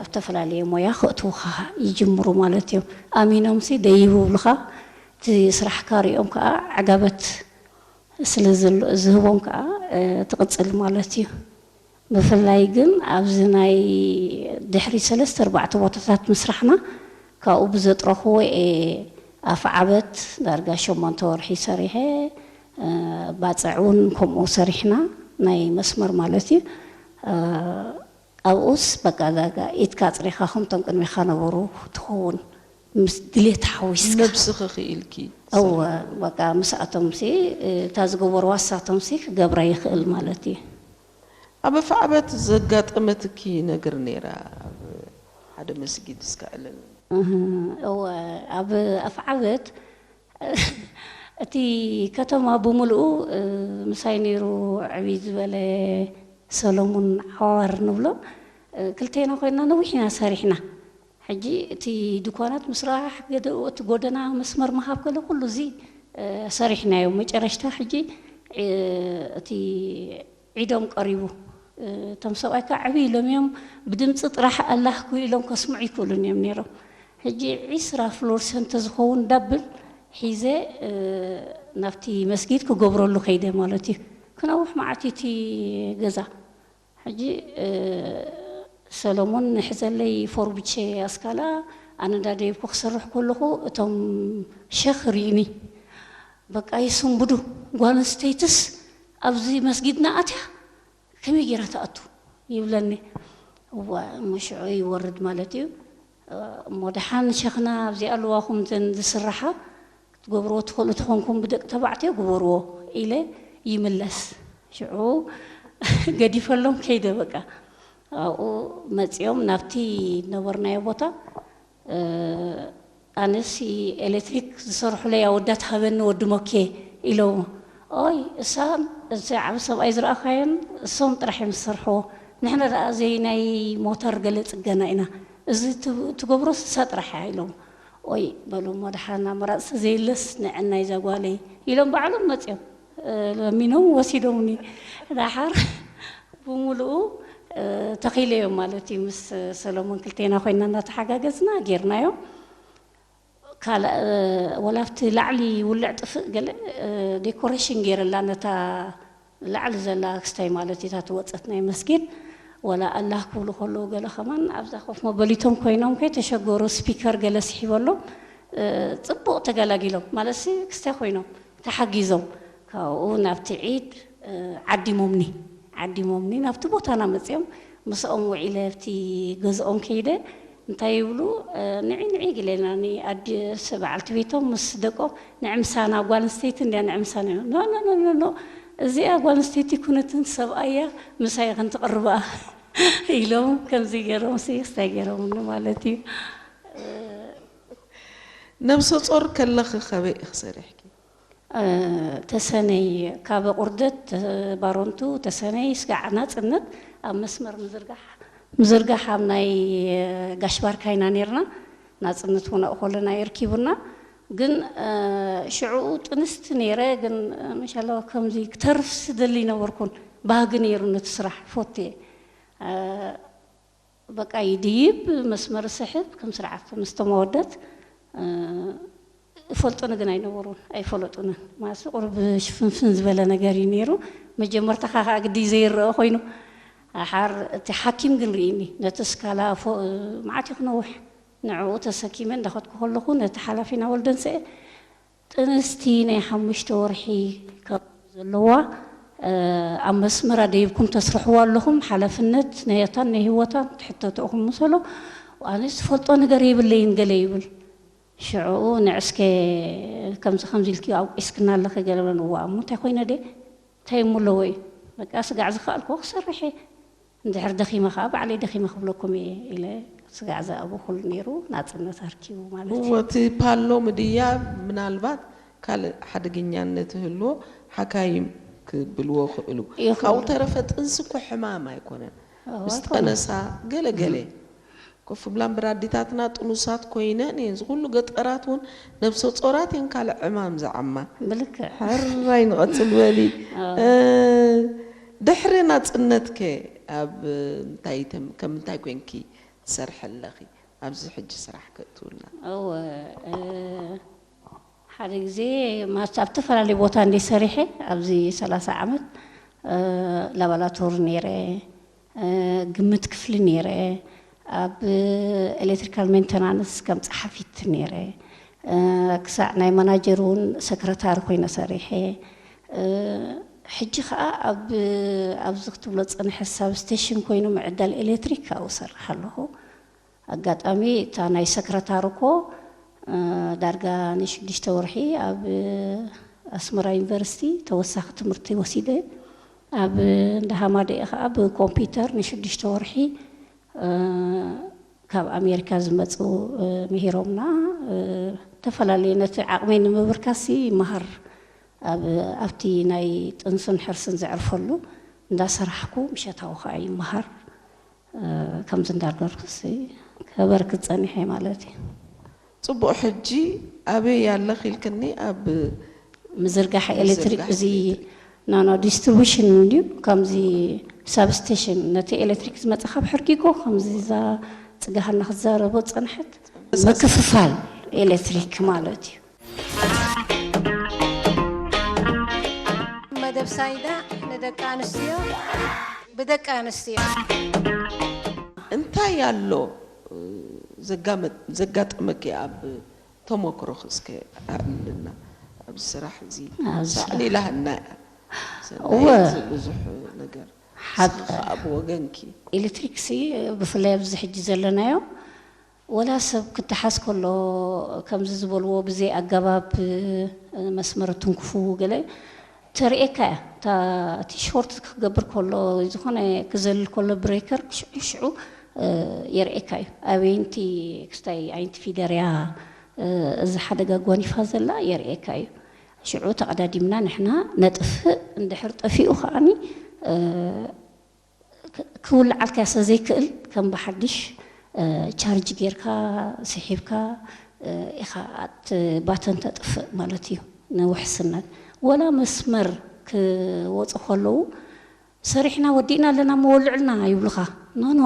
ኣብ ዝተፈላለየ ሞያ ከእትውኻ ይጅምሩ ማለት እዮም ኣሚኖምሲ ደይቡ ብልኻ እቲ ስራሕካ ሪኦም ከዓ ዕጋበት ስለ ዝህቦም ከዓ ትቕፅል ማለት እዩ ብፍላይ ግን ኣብዚ ናይ ድሕሪ ሰለስተ ኣርባዕተ ቦታታት ምስራሕና ካብኡ ብዘጥረኽዎ እየ ኣፍ ዓበት ዳርጋ ሸሞንተ ወርሒ ሰሪሐ ባፅዕ እውን ከምኡ ሰሪሕና ናይ መስመር ማለት እዩ ኣብኡስ በቃ ዳርጋ ኢድካ ኣፅሪኻ ከምቶም ቅድሚኻ ነበሩ ትኸውን ምስ ድሌት ሓዊስካ ነብስኺ ክኢልኪ እወ በቃ ምስኣቶም ሲ እታ ዝገበርዋ እሳቶም ሲ ክገብራ ይኽእል ማለት እዩ ኣብ ኣፍዓበት ዘጋጠመትኪ ነገር ነይራ ኣብ ሓደ መስጊድ እስከ ዕልል እወ ኣብ ኣፍዓበት እቲ ከተማ ብምልኡ ምሳይ ነይሩ ዕብይ ዝበለ ሰሎሙን ዓዋር ንብሎ ክልተና ኮይና ነዊሕ ኢና ሰሪሕና ሕጂ እቲ ድኳናት ምስራሕ እቲ ጎደና መስመር ምሃብ ከሎ ኩሉ እዚ ሰሪሕናዮ መጨረሽታ ሕጂ እቲ ዒዶም ቀሪቡ እቶም ሰብኣይ ከዓ ዕብይ ኢሎም እዮም ብድምፂ ጥራሕ ኣላህ ክሉ ኢሎም ከስምዑ ይክእሉን እዮም ነይሮም ሕጂ ዒስራ ፍሎርስ እንተዝኸውን ዳብል ሒዘ ናብቲ መስጊድ ክገብረሉ ከይደ ማለት እዩ ክነውሕ መዓት እቲ ገዛ ሕጂ ሰሎሞን ንሕዘለይ ፎርብቼ ኣስካላ ኣነ እንዳደየብኩ ክሰርሕ ከለኹ እቶም ሸኽ ርኢኒ በቃ ይስንብዱ ጓል ኣንስተይትስ ኣብዚ መስጊድና ኣትያ ከመይ ገይራ ትኣቱ ይብለኒ እዋ እሞ ሽዑ ይወርድ ማለት እዩ እሞ ደሓን ሸኽና ኣብዚኣ ኣለዋኹም ዘን ዝስርሓ ክትገብርዎ ትኽእሉ ተኾንኩም ብደቂ ተባዕትዮ ግበርዎ ኢለ ይምለስ ሽዑ ገዲፈሎም ከይደ በቃ ኣብኡ መጺኦም ናብቲ ነበርናዮ ቦታ፣ ኣነሲ ኤሌክትሪክ ዝሰርሑለይ ኣወዳት ሃበኒ ወዲ ሞኬ ኢሎም። ኦይ እሳ፣ እዚ ዓብ ሰብኣይ ዝረኣኻዮን እሶም ጥራሕ እዮም ዝሰርሕዎ። ንሕና ደኣ ዘይ ናይ ሞተር ገለ ጽገና ኢና፣ እዚ ትገብሮስ እሳ ጥራሕ እያ ኢሎም። ኦይ በሉ እሞ ደሓን ኣመራጽ ዘየለስ ንዕናይ ዛጓለይ ኢሎም ባዕሎም መጺኦም። ለሚኖም ወሲዶምኒ። ደሓር ብምሉኡ ተኺለዮም ማለት እዩ። ምስ ሰሎሞን ክልቴና ኮይና እናተሓጋገዝና ጌርናዮ። ካልእ ወላ ኣብቲ ላዕሊ ውልዕ ጥፍእ ገለ ዴኮሬሽን ጌርላ ነታ ላዕሊ ዘላ ክስታይ ማለት እታ ትወፀት ናይ መስጊድ። ወላ ኣላህ ክብሉ ከለዉ ገለ ከማን ኣብዛ ኮፍ መበሊቶም ኮይኖም ከይተሸገሩ ስፒከር ገለ ስሒበሎም፣ ጽቡቕ ተገላጊሎም ማለት ክስታይ ኮይኖም ተሓጊዞም ካብኡ ናብቲ ዒድ ዓዲሞምኒ። ዓዲሞምኒ ናብቲ ቦታና መጺኦም ምስኦም ውዒለ ኣብቲ ገዝኦም ከይደ እንታይ ይብሉ፣ ንዒ ንዒ ግሌና ኣዲ በዓልቲ ቤቶም ምስ ደቆም ንዕምሳና ጓል ኣንስተይቲ እንድያ ንዕምሳና። ኖ ኖ ኖ ኖ፣ እዚኣ ጓል ኣንስተይቲ ኩነትን ሰብኣያ ምሳይ ክንትቕርባ ኢሎም ከምዚ ገይሮም ሲ ክስታይ ገይሮምኒ ማለት እዩ። ነብሰ ጾር ከለኺ ከበይ ኢኺ ሰሪሕኪ? ተሰነይ ካብ ቁርደት ባሮንቱ ተሰነይ ስጋዕ ናጽነት ኣብ መስመር ምዝርጋሕ ምዝርጋሕ ኣብ ናይ ጋሽ ባርካ ኢና ነርና። ናጽነት እውን ኣብኡ ከለና የርኪቡና። ግን ሽዕኡ ጥንስቲ ነይረ። ግን መሻላ ከምዚ ክተርፍ ዝደሊ ነበርኩን። ባህጊ ነይሩ ነቲ ስራሕ ፎቴ በቃ ይድይብ መስመር ስሕብ ከም ስርዓት ምስ ተመወደት እፈልጦኒ ግን ኣይነበሩን ኣይፈለጡንን። ማለት ቁሩብ ሽፍንፍን ዝበለ ነገር እዩ ነይሩ። መጀመርታኻ ከዓ ግዲ ዘይረአ ኮይኑ ሓር እቲ ሓኪም ግን ርኢኒ ነቲ ስካላ መዓት እዩ ክነውሕ ንዕኡ ተሰኪመ እንዳኸድኩ ከለኹ ነቲ ሓላፊና ወልደንስኤ ጥንስቲ ናይ ሓሙሽተ ወርሒ ካብ ዘለዋ ኣብ መስመር ኣደይብኩም ተስርሕዋ ኣለኹም ሓላፍነት ናያታን ናይ ህይወታን ትሕተቱ ኢኹም ምሰሎ ኣነ ዝፈልጦ ነገር የብለይን ገለ ይብል። ሽዑ ንዕስከ ከምዚ ከምዚ ኢልኪ ኣውቂስክና ኣለኺ ገለ በለን። እዋ እሞ እንታይ ኮይነ ድየ እንታይ እሞ ኣለዎ እዩ በቃ ስጋዕ ዝኸኣልክዎ ክሰርሕ እየ። እንድሕር ደኺመ ከዓ ባዕለይ ደኺመ ክብለኩም እየ ኢለ ስጋዕ ዝኣቡ ኩሉ ነይሩ ናፅነት ኣርኪቡ ማለት እዩ። እወ እቲ ፓሎ ምድያብ ምናልባት ካልእ ሓደገኛነት ይህልዎ ሓካይም ክብልዎ ክእሉ። ካብኡ ተረፈ ጥንሲ እኮ ሕማም ኣይኮነን። ምስ ጠነሳ ገለ ገለ ኮፍ ብላ እምበር ኣዴታትና ጥኑሳት ኮይነን እየን ዝኩሉ ገጠራት እውን ነብሰ ጾራት እየን ካልእ ዕማም ዝዓማ። ብልክዕ። ሕራይ ንቐጽል በሊ። ድሕሪ ናጽነትከ ኣብ እንታይ ከም ምንታይ ኮንኪ ትሰርሒ ኣለኺ? ኣብዚ ሕጂ ስራሕ ከእትውልና። እወ ሓደ ግዜ ማት ኣብ ተፈላለየ ቦታ እንደ ሰሪሐ ኣብዚ ሰላሳ ዓመት ላባላቶሪ ነይረ፣ ግምት ክፍሊ ነይረ፣ ኣብ ኤሌክትሪካል ሜንተናንስ ከም ጸሓፊት ነይረ፣ ክሳዕ ናይ ማናጀር እውን ሰክረታሪ ኮይነ ሰሪሐ። ሕጂ ከዓ ኣብ ኣብዚ ክትብሎ ዝጸንሐ ሳብስቴሽን ኮይኑ ምዕዳል ኤሌክትሪክ ኣብኡ እሰርሕ ኣለኹ። ኣጋጣሚ እታ ናይ ሰክረታሪ እኮ ዳርጋ ንሽዱሽተ ወርሒ ኣብ ኣስመራ ዩኒቨርሲቲ ተወሳኺ ትምህርቲ ወሲደ ኣብ እንዳ ሃማደኤ ከዓ ብኮምፒውተር ንሽዱሽተ ወርሒ ካብ ኣሜሪካ ዝመፁ ምሂሮምና። ዝተፈላለዩ ነቲ ዓቕመይ ንምብርካሲ ይመሃር ኣብቲ ናይ ጥንስን ሕርስን ዘዕርፈሉ እንዳሰራሕኩ ምሸታዊ ከዓ ይመሃር። ከምዚ እንዳገርኩ ከበርክት ፀኒሐ ማለት እዩ። ፅቡቕ ሕጂ ኣበይ ኣለኺ ኢልክኒ ኣብ ምዝርጋሕ ኤሌክትሪክ እዚ ናኖ ዲስትሪቡሽን እንድዩ ከምዚ ሳብስቴሽን ነቲ ኤሌክትሪክ ዝመፀ ካብ ሕርጊጎ ከምዚ እዛ ፅጋሃና ክትዛረቦ ዝፀንሐት ምክፍፋል ኤሌክትሪክ ማለት እዩ። መደብ ሳይዳ ንደቂ ኣንስትዮ ብደቂ ኣንስትዮ እንታይ ኣሎ ዘጋጠመኪ ኣብ ተሞክሮኺ እስከ ኣዕልልና ኣብዚ ስራሕ እዚ ሳዕሊ ላህና እያ ሰናይት ብዙሕ ነገር ንስኺ ከኣ ብወገንኪ ኤሌክትሪክሲ ብፍላይ ኣብዚ ሕጂ ዘለናዮ ወላ ሰብ ክተሓዝ ከሎ ከምዚ ዝበልዎ ብዘይ ኣገባብ መስመር ትንክፉ ገለ ተርእየካ እያ። እቲ ሾርት ክገብር ከሎ፣ ዝኾነ ክዘልል ከሎ ብሬከር ሽዑ ሽዑ የርእየካ እዩ። ኣበይንቲ ክስታይ ኣይንቲ ፊደርያ እዚ ሓደጋ ጓኒፋ ዘላ የርእየካ እዩ። ሽዑ ተቐዳዲምና ንሕና ነጥፍእ፣ እንድሕር ጠፊኡ ከዓኒ ክውልዓልካ እያ ስለ ዘይክእል ከም ብሓድሽ ቻርጅ ጌርካ ስሒብካ ኢኻ ኣት ባተን ተጥፍእ ማለት እዩ። ንውሕስነት ወላ መስመር ክወፁ ከለዉ ሰሪሕና ወዲእና ኣለና መወልዕልና ይብሉኻ። ኖኖ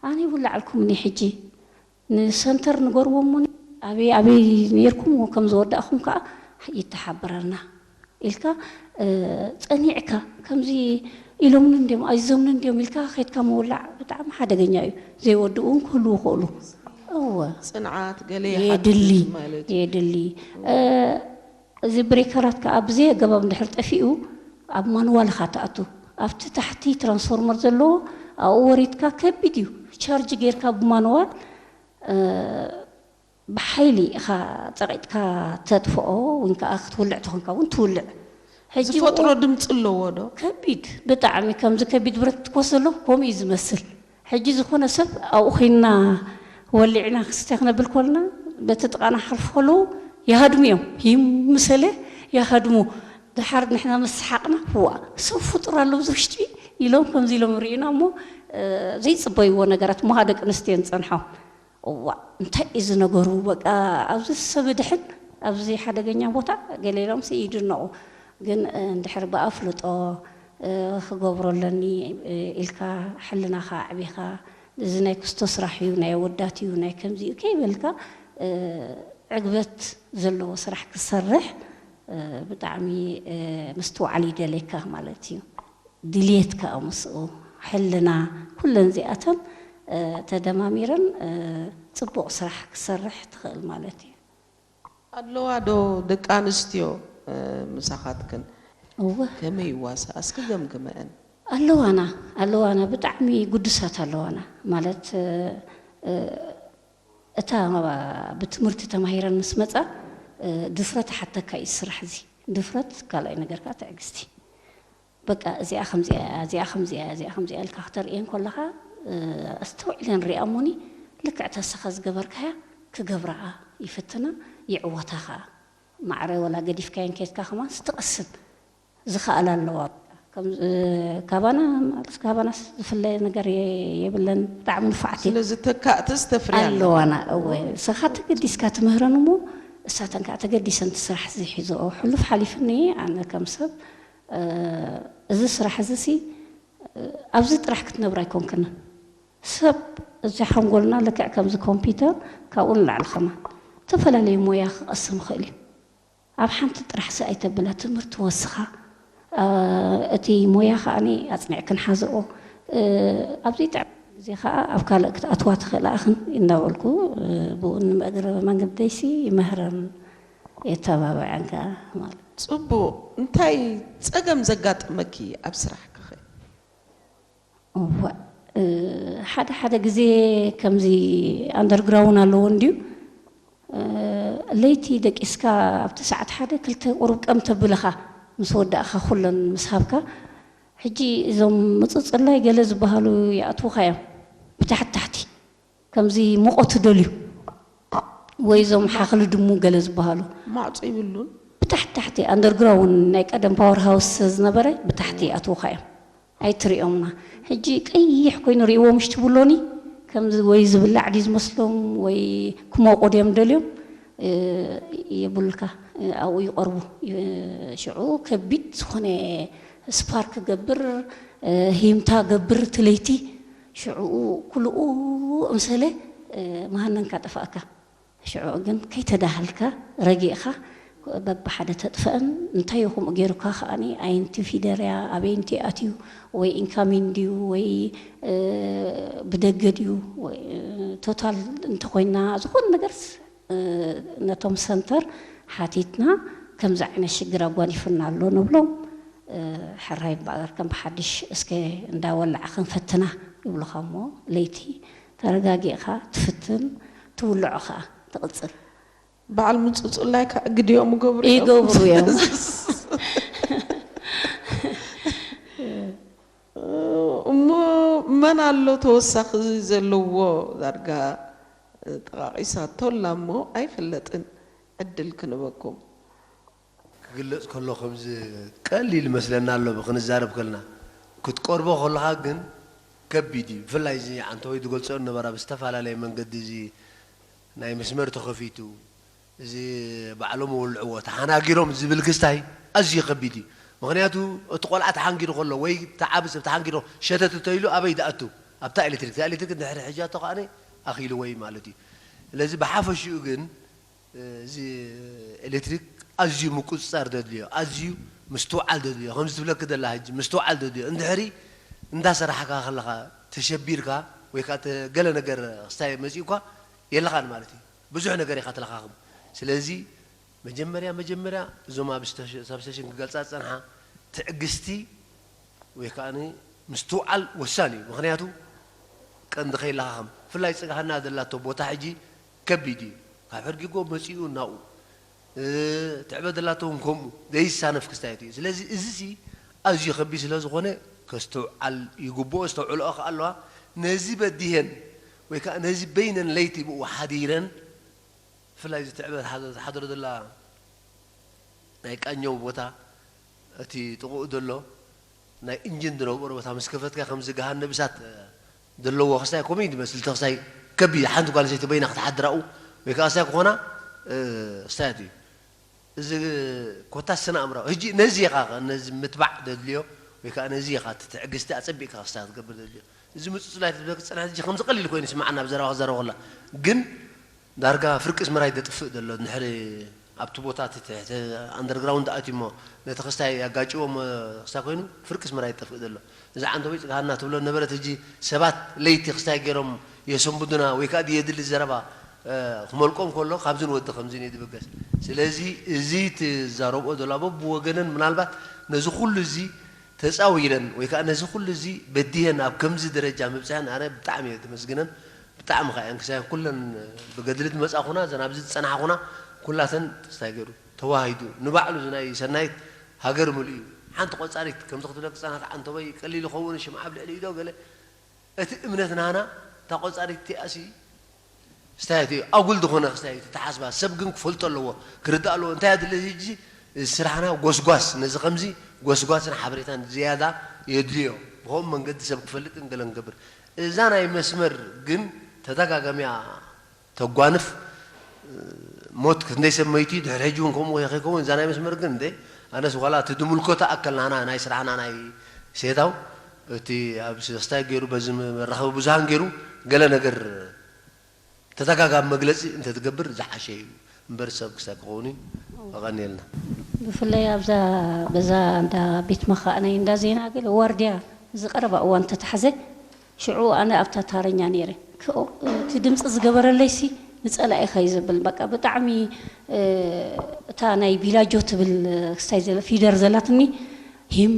ኣነ ይውልዓልኩምኒ ሕጂ ንሰንተር ንገርዎ እሞ ኣበይ ኣበይ ነርኩም ከም ዝወዳእኹም ከዓ ይተሓበረልና ኢልካ ጸኒዕካ ከምዚ ኢሎምኒ እንዲዮም ኣይዞምኒ እንዲዮም ኢልካ ከድካ ምውላዕ ብጣዕሚ ሓደገኛ እዩ። ዘይወድኡ እውን ክህልዉ ይኽእሉ። እወ ጽንዓት ገለ የድሊ ማለት እዩ። የድሊ። እዚ ብሬከራት ከዓ ብዘይ ኣገባብ እንድሕር ጠፊኡ ኣብ ማንዋል ኢኻ ትኣቱ። ኣብቲ ታሕቲ ትራንስፎርመር ዘለዎ ኣብኡ ወሪድካ ከቢድ እዩ። ቻርጅ ጌርካ ብማንዋል ብሓይሊ ኢኻ ጸቒጥካ ተጥፍኦ፣ ወይ ከዓ ክትውልዕ ተኾንካ እውን ትውልዕ። ሕጂ ዝፈጥሮ ድምፂ ኣለዎ ዶ? ከቢድ፣ ብጣዕሚ ከምዚ ከቢድ ብረት ትኮስ ዘሎ ከምኡ እዩ ዝመስል። ሕጂ ዝኾነ ሰብ ኣብኡ ኮይንና ወሊዕና ክስተ ክነብል ኮልና በቲ ጥቓና ሓልፉ ከለዉ ይሃድሙ እዮም። ሂም ምሰለ ይሃድሙ። ድሓር ንሕና ምስ ሰሓቕና ዋ ሰብ ፍጡር ኣሎ ኣብዚ ውሽጢ ኢሎም ከምዚ ኢሎም ርኢና እሞ ዘይፅበይዎ ነገራት እሞ ደቂ ኣንስትዮ ንፀንሖ። እዋእ እንታይ እዩ እዚ ነገሩ? በቃ ኣብዚ ሰብ ድሕን ኣብዚ ሓደገኛ ቦታ ገለ ኢሎምሲ ይድነቑ። ግን እንድሕር ብኣፍልጦ ክገብሮ ኣለኒ ኢልካ ሕልናኻ ኣዕቢኻ እዚ ናይ ክስቶ ስራሕ እዩ፣ ናይ ኣወዳት እዩ፣ ናይ ከምዚ እዩ ከይበልካ ዕግበት ዘለዎ ስራሕ ክትሰርሕ ብጣዕሚ ምስትውዓል ይደልየካ ማለት እዩ። ድልየት ከዓ ምስኡ ሕልና ኩለን እዚኣተን ተደማሚረን ፅቡቕ ስራሕ ክሰርሕ ትኽእል ማለት እዩ። ኣለዋ ዶ ደቂ ኣንስትዮ ምሳኻትክን እወ ከመይ ይዋሳ እስኪ ገምግመአን። ኣለዋና ኣለዋና ብጣዕሚ ግዱሳት ኣለዋና ማለት እታ ብትምህርቲ ተማሂረን ምስ መፃ ድፍረት ሓተካ እዩ ስራሕ እዚ ድፍረት ካልኣይ ነገር ከዓ ትዕግስቲ በቃ እዚኣ ከምዚኣ እያ እዚኣ ከምዚኣ እያ እዚኣ ከምዚኣ ኢልካ ክተርእየን ከለኻ ኣስተውዒለን ሪኣሞኒ ልክዕ ተስኻ ዝገበርካያ ክገብራኣ ይፍትና ይዕወታ ከዓ ማዕረ ወላ ገዲፍካየን ከድካ ከማን ስትቐስን ዝኸኣላ ኣለዋ። ካባና ማለት ካባናስ ዝፍለ ነገር የብለን። ብጣዕሚ ንፋዕቲ ስለዚ ተካእትስ ተፍርያ ኣለዋ። ኣለዋና እወ ንስኻ ተገዲስካ ትምህረን እሞ እሳተን ከዓ ተገዲሰን እቲ ስራሕ እዚ ሒዝኦ ሕሉፍ ሓሊፍኒ ኣነ ከም ሰብ እዚ ስራሕ እዚ ሲ ኣብዚ ጥራሕ ክትነብር ኣይኮንክን ሰብ እዚ ሓንጎልና ልክዕ ከምዚ ኮምፒተር ካብኡ ንላዕሊ ከማን ዝተፈላለዩ ሞያ ክቐስም ይኽእል እዩ። ኣብ ሓንቲ ጥራሕ ሲ ኣይተብላ ትምህርቲ ወስኻ እቲ ሞያ ከዓኒ ኣፅኒዕክን ሓዝኦ ኣብዚ ጥዕም ግዜ ከዓ ኣብ ካልእ ክትኣትዋ ትኽእላ ኣኽን እናበልኩ ብኡ ንምእግረ መንገደይሲ ይምህረን የተባብዐን ከዓ ማለት እዩ። ፅቡቕ እንታይ ፀገም ዘጋጠመኪ ኣብ ስራሕክኸ? እወ ሓደ ሓደ ግዜ ከምዚ ኣንደርግራውን ኣለዎ እንድዩ ለይቲ ደቂስካ ኣብቲ ሰዓት ሓደ ክልተ ቁሩብ ቀም ተብልኻ ምስ ወዳእኻ ኩለን ምስ ሃብካ ሕጂ እዞም ምፅፅላይ ገለ ዝበሃሉ ይኣትዉኻ እዮም ብታሕቲ ታሕቲ ከምዚ ሙቐት ደልዩ ወይ እዞም ሓኽሊ ድሙ ገለ ዝበሃሉ ማዕፆ ይብሉን ብታሕቲ ታሕቲ ኣንደርግራውን ናይ ቀደም ፓወር ሃውስ ዝነበረ ብታሕቲ ይኣትዉኻ እዮም ኣይትሪኦምና ሕጂ ቀይሕ ኮይኑ ሪእዎም ሽቲ ብሎኒ ከምዚ ወይ ዝብላዕ ድዩ ዝመስሎም ወይ ክሞቑ ድዮም ደልዮም የብሉልካ ኣብኡ ይቐርቡ ሽዑ ከቢድ ዝኾነ ስፓርክ ገብር ሂምታ ገብር ትለይቲ ሽዑኡ ኩልኡ እምሰለ መሃነንካ ጠፋእካ ሽዑ ግን ከይተዳሃልካ ረጊእኻ በብሓደ ተጥፈአን እንታይ ይኹምኡ ገይሩካ ከዓኒ ኣየንቲ ፊደርያ ኣበይንቲ ኣትዩ ወይ ኢንካሚን ድዩ ወይ ብደገ ድዩ ቶታል እንተኮይና ዝኾነ ነገርስ ነቶም ሰንተር ሓቲትና ከምዚ ዓይነት ሽግር ኣጓኒፉና ኣሎ ንብሎም ሕራይ እምበኣር ከም ብሓድሽ እስከ እንዳወላዕ ክንፈትና ይብሉኻ እሞ ለይቲ ተረጋጊእኻ ትፍትን ትውልዖ ኸዓ ትቕፅል። በዓል ምፅፁላይ ከዓ ግዲኦም ይገብሩ እዮም። ይገብሩ እዮም። ኣሎ ተወሳኺ ዘለዎ ዳርጋ ጠቓቒሳቶ ኣላ እሞ ኣይፍለጥን። ዕድል ክንበኩም። ክግለጽ ከሎ ከምዚ ቀሊል ይመስለና ኣሎ ክንዛረብ ከልና ክትቀርቦ ከለኻ ግን ከቢድ እዩ። ብፍላይ እዚ ዓንተወይ ዝገልጾ ነበራ ብዝተፈላለየ መንገዲ እዚ ናይ መስመር ተኸፊቱ እዚ ባዕሎም ወልዕዎ ተሓናጊሮም ዝብል ክስታይ ኣዝዩ ከቢድ እዩ። ምክንያቱ እቲ ቆልዓ ተሓንጊሩ ከሎ ወይ ተዓቢ ሰብ ተሓንጊሩ ሸተት እተኢሉ ኣበይ ደኣቱ ኣብታ ኤሌክትሪክ እታ ኤሌክትሪክ እንድሕሪ ሕጃቶ ከዓኒ ኣኺልዎ እዩ ማለት እዩ። ስለዚ ብሓፈሽኡ ግን እዚ ኤሌክትሪክ ኣዝዩ ምቁፅፃር ዘድልዮ ኣዝዩ ምስትውዓል ዘድልዮ ከምዚ ትብለኪ ዘላ ሕጂ ምስትውዓል ዘድልዮ እንድሕሪ እንዳሰራሕካ ከለካ ተሸቢርካ ወይ ከዓ ገለ ነገር ክስታይ መፂእኳ የለካን ማለት እዩ። ብዙሕ ነገር ኢኻ ትለኻኽም። ስለዚ መጀመርያ መጀመርያ እዞም ኣብ ሳብስቴሽን ክገልፃ ዝፀንሓ ትዕግስቲ ወይ ከዓ ምስትውዓል ወሳኒ እዩ። ምክንያቱ ቀንዲ ከይለኻኽም ብፍላይ ፅግሃና ዘላቶ ቦታ ሕጂ ከቢድ እዩ። ካብ ሕርጊጎ መፂኡ እናኡ ትዕበ ዘላቶ እውን ከምኡ ዘይሳነፍ ክስታየት እዩ። ስለዚ እዚ ሲ ኣዝዩ ከቢድ ስለ ዝኾነ ከስተውዓል ይግብኦ። ዝተውዕልኦ ከዓ ኣለዋ። ነዚ በዲሄን ወይ ከዓ ነዚ በይነን ለይቲ ብኡ ሓዲረን ብፍላይ እዚ ትዕበ ዝሓደሮ ዘላ ናይ ቃኘው ቦታ እቲ ጥቕኡ ዘሎ ናይ ኢንጂን ዝነብሮ ቦታ ምስ ከፈትካ ከምዚ ገሃነብ እሳት ዘለዎ ክስታይ ኮሜዲ መስል እቲ ክስታይ ከቢድ ሓንቲ ጓል ኣንስተይቲ በይና ክትሓድር ኣብኡ ወይ ከዓ ክስታይ ክኾና ክስታያት እዩ። እዚ ኮታስ ስነ ኣእምራዊ ሕጂ ነዚ ኢኻ ነዚ ምትባዕ ዘድልዮ ወይ ከዓ ነዚ ኢኻ እቲ ትዕግስቲ ኣፀቢቕካ ክስታይ ክትገብር ዘድልዮ። እዚ ምፅፁላይ ትብለክ ዝፀንሐ ሕጂ ከምዚ ቀሊል ኮይኑ ይስምዓና ኣብ ዘረባ ክዛረብ ከላ ግን ዳርጋ ፍርቂ ኣስመራ እዩ ዘጥፍእ ዘሎ። እንድሕሪ ኣብቲ ቦታ እቲ ትሕቲ ኣንደርግራውንድ ኣትዩ እሞ ነቲ ክስታይ ያጋጭዎ እሞ ክስታይ ኮይኑ ፍርቂ ኣስመራ እዩ ዝጠፍእ ዘሎ። እዚ ዓንተቦይ ፅግሃና ትብሎ ነበረት ሕጂ ሰባት ለይቲ ክስታይ ገይሮም የሰንብዱና ወይ ከዓ ድየድሊ ዘረባ ክመልቆም ከሎ ካብዚ ንወዲ ከምዚ እዩ ዝብገስ። ስለዚ እዚ ትዛረብኦ ዘሎ በብወገነን ምናልባት ነዚ ኩሉ እዚ ተፃዊረን ወይ ከዓ ነዚ ኩሉ እዚ በዲሀን ኣብ ከምዚ ደረጃ ምብፅሐን ኣነ ብጣዕሚ እየ ተመስግነን። ብጣዕሚ ከዓ እየን ክሳየን ኩለን ብገድሊ ዝመፃኹና እዘን ኣብዚ ዝፀናሕኹና ኩላተን ክስታይ ገይሩ ተዋሂዱ ንባዕሉ እዚ ናይ ሰናይት ሃገር ምልኡ እዩ። ሓንቲ ቆፃሪት ከምዚ ክትብለክ ዝፀናሕካ ዓንተቦይ ቀሊል ይኸውን ሽምዓ ኣብ ልዕሊ ኢዶ ገለ እቲ እምነት ናና እታ ቆፃሪት እቲኣሲ ክስታያት እዩ ኣጉል ዝኾነ ክስታያት እዩ ተሓስባ ሰብ ግን ክፈልጦ ኣለዎ ክርዳእ ኣለዎ እንታይ ኣድለ ሕጂ ስራሕና ጎስጓስ ነዚ ከምዚ ጎስጓስን ሓበሬታን ዝያዳ የድልዮ ብኸምኡ መንገዲ ሰብ ክፈልጥን ገለ ንገብር እዛ ናይ መስመር ግን ተደጋጋሚያ ተጓንፍ ሞት ክንደይ ሰብ መይቱ ድሕሪ ሕጂ እውን ከምኡ ከይከውን እዛ ናይ መስመር ግን እንደ ኣነስ ዋላ እቲ ድምልኮታ ኣከል ናና ናይ ስራሕና ናይ ሴታው እቲ ኣብ ክስታይ ገይሩ በዚ መራኸቢ ብዙሃን ገይሩ ገለ ነገር ተተጋጋቢ መግለፂ እንተትገብር ዝሓሸ እዩ እምበር ሰብ ክሳብ ክኸውን እዩ። ኣቐንየልና። ብፍላይ ኣብዛ በዛ እንዳ ቤት መኻእነይ እንዳ ዜና ገለ ዋርድያ ዝቐረባ እዋን ተታሕዘ ሽዑ ኣነ ኣብታ ታረኛ ነይረ። እቲ ድምፂ ዝገበረለይሲ ንፀላኢኻ እዩ ዘብል በቃ ብጣዕሚ እታ ናይ ቢላጆ ትብል ክስታይ ዘለ ፊደር ዘላትኒ ሂም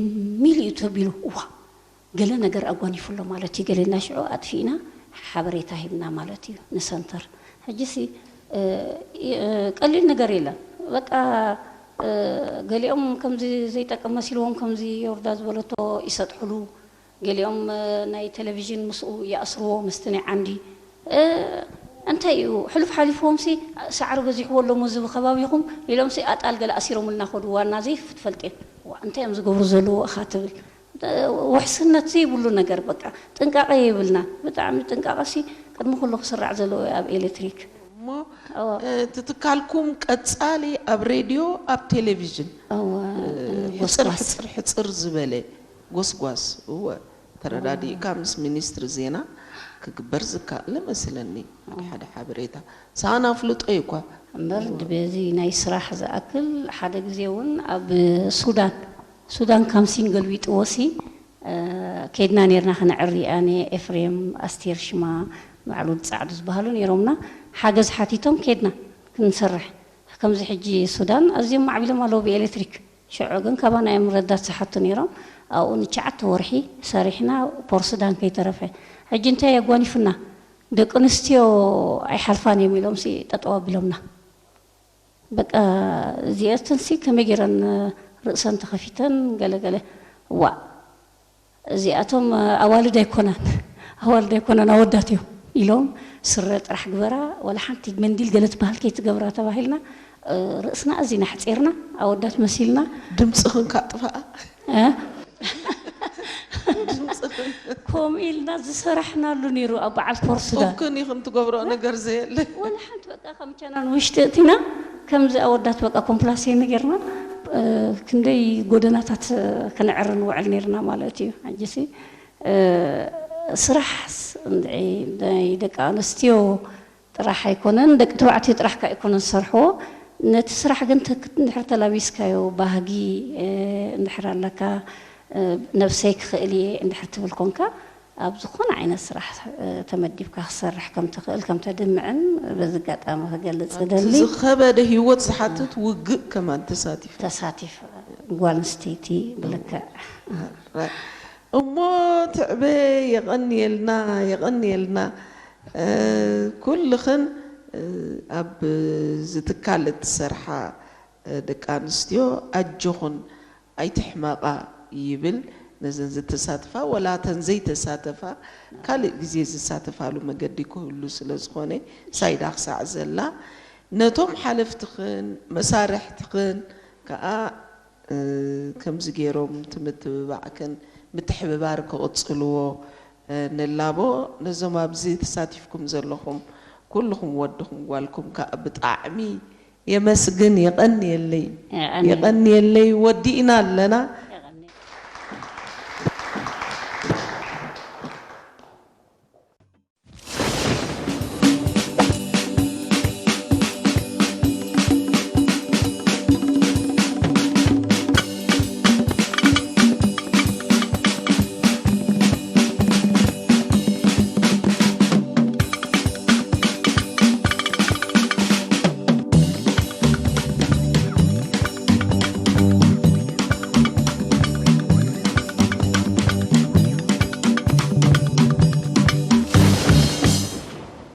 ኢሉ እዩ ተቢሉ እዋ ገለ ነገር ኣጓኒፉ ኣሎ ማለት እዩ ገለ እና ሽዑ ኣጥፊእና ሓበሬታ ሂብና ማለት እዩ ንሰንተር ሕጂሲ ቀሊል ነገር የለን በቃ ገሊኦም ከምዚ ዘይጠቅም መሲልዎም ከምዚ ዮርዳ ዝበለቶ ይሰጥሕሉ ገሊኦም ናይ ቴሌቪዥን ምስኡ ይኣስርዎ ምስቲ ናይ ዓንዲ እንታይ እዩ ሕሉፍ ሓሊፍዎም ሲ ሳዕሪ በዚሕዎ ኣለሞ ዝብ ከባቢኹም ኢሎም ሲ ኣጣል ገለ ኣሲሮምልና ከዱ ዋና ዘይፍትፈልጥ እዮም እንታይ እዮም ዝገብሩ ዘለዉ እኻ ትብል ውሕስነት ዘይብሉ ነገር በቃ ጥንቃቐ የብልና ብጣዕሚ ጥንቃቐ ሲ ቅድሚ ኩሉ ክስራዕ ዘለዎ ኣብ ኤሌክትሪክ እሞ እቲ ትካልኩም ቀፃሊ ኣብ ሬድዮ ኣብ ቴሌቪዥን ሕፅር ሕፅር ሕፅር ዝበለ ጎስጓስ እወ ተረዳዲእካ ምስ ሚኒስትሪ ዜና ክግበር ዝከኣል መስለኒ ሓደ ሓበሬታ ሳና ፍልጦ እኳ እምበር በዚ ናይ ስራሕ ዝኣክል ሓደ ግዜ እውን ኣብ ሱዳን ሱዳን ካምሲን ገልቢጥዎ ሲ ከይድና ነርና ከነዕሪ ኣነ ኤፍሬም ኣስቴር ሽማ ባዕሉ ፃዕዱ ዝበሃሉ ነይሮምና ሓገዝ ሓቲቶም ከይድና ክንሰርሕ ከምዚ ሕጂ ሱዳን ኣዝዮም ማዕቢሎም ኣለዉ ብኤሌክትሪክ ሽዑ ግን ካባና እዮም ረዳት ዝሓቱ ነይሮም ኣብኡ ንትሽዓተ ወርሒ ሰሪሕና ፖርሱዳን ከይተረፈ ሕጂ እንታይ ኣጓኒፉና ደቂ ኣንስትዮ ኣይሓልፋን እዮም ኢሎም ጠጠው ኣቢሎምና በቃ እዚኣተንሲ ከመይ ገይረን ርእሰን ተኸፊተን ገለገለ ዋእ እዚኣቶም ኣዋልድ ኣይኮናን ኣዋልድ ኣይኮነን ኣወዳት እዮም ኢሎም፣ ስረ ጥራሕ ግበራ፣ ዋላ ሓንቲ መንዲል ገለ ትበሃል ከይትገብራ ተባሂልና፣ እ፣ ርእስና ኣዚና ሕፂርና ኣወዳት መሲልና። ድምፅኽን ካጥፋኣ እ? ድምፅኽን ከምኡ ኢልና ዝሰራሕናሉ ነይሩ ኣብ በዓል ፖርስዳ። ጡብክን ኢኽን ትገብሮ ነገር ዘየለ። ወላ ሓንቲ በቃ ከም ቻናን ውሽጢ እቲና ከምዚ ኣወዳት በቃ ኮምፕላሴን ጌርና፣ እ፣ ክንደይ ጎደናታት፣ እ፣ ክንዕር ንውዕል ነይርና ማለት እዩ። ሕጂሲ፣ እ፣ ስራሕ ስ-፣ ናይ ደቂ ኣንስትዮ ጥራሕ ኣይኮነን፣ ደቂ ተባዕትዮ ጥራሕ ከ ኣይኮነን ዝሰርሕዎ። ነቲ ስራሕ ግን ተክ-፣ እንድሕር ተላቢስካዮ ባህጊ፣ እ፣ እንድሕር ኣለካ፣ እ፣ ነብሰይ ክኽእል እየ እንድሕር ትብል ኮንካ፣ ኣብ ዝኾነ ዓይነት ስራሕ፣ እ፣ ተመዲብካ ክሰርሕ ከም ትኽእል፣ ከም ተድምዕን በዚ ኣጋጣሚ ክገልጽ እደሊ። ዝኸበደ ህይወት ዝሓትት ውግእ ከማን ተሳቲፈ። ተሳቲፈ። ጓል ኣንስተይቲ ብልክዕ። እሞ ትዕበ የቐንየልና፣ የቐንየልና። እ፣ ኩልኽን፣ እ፣ ኣብ ዝትካል እትሰርሓ፣ እ፣ ደቂ ኣንስትዮ ኣጆኹን ኣይትሕመቓ ይብል። ነዘን ዝተሳተፋ ወላ እተን ዘይተሳተፋ ካልእ ግዜ ዝሳተፋሉ መገዲ ክህሉ ስለ ዝኾነ ሳይዳ ክሳዕ ዘላ ነቶም ሓለፍትኽን መሳርሕትኽን ከዓ እ፣ ከምዚ ገይሮም እቲ ምትብባዕክን ምትሕብባር ክቕጽልዎ፣ እ፣ ንላቦ። ነዞም ኣብዚ ተሳቲፍኩም ዘለኹም ኩልኹም ወድኹም ጓልኩም ከዓ ብጣዕሚ የመስግን። የቐንየለይ። የቐንየለይ። የቐንየለይ። ወዲእና ኣለና።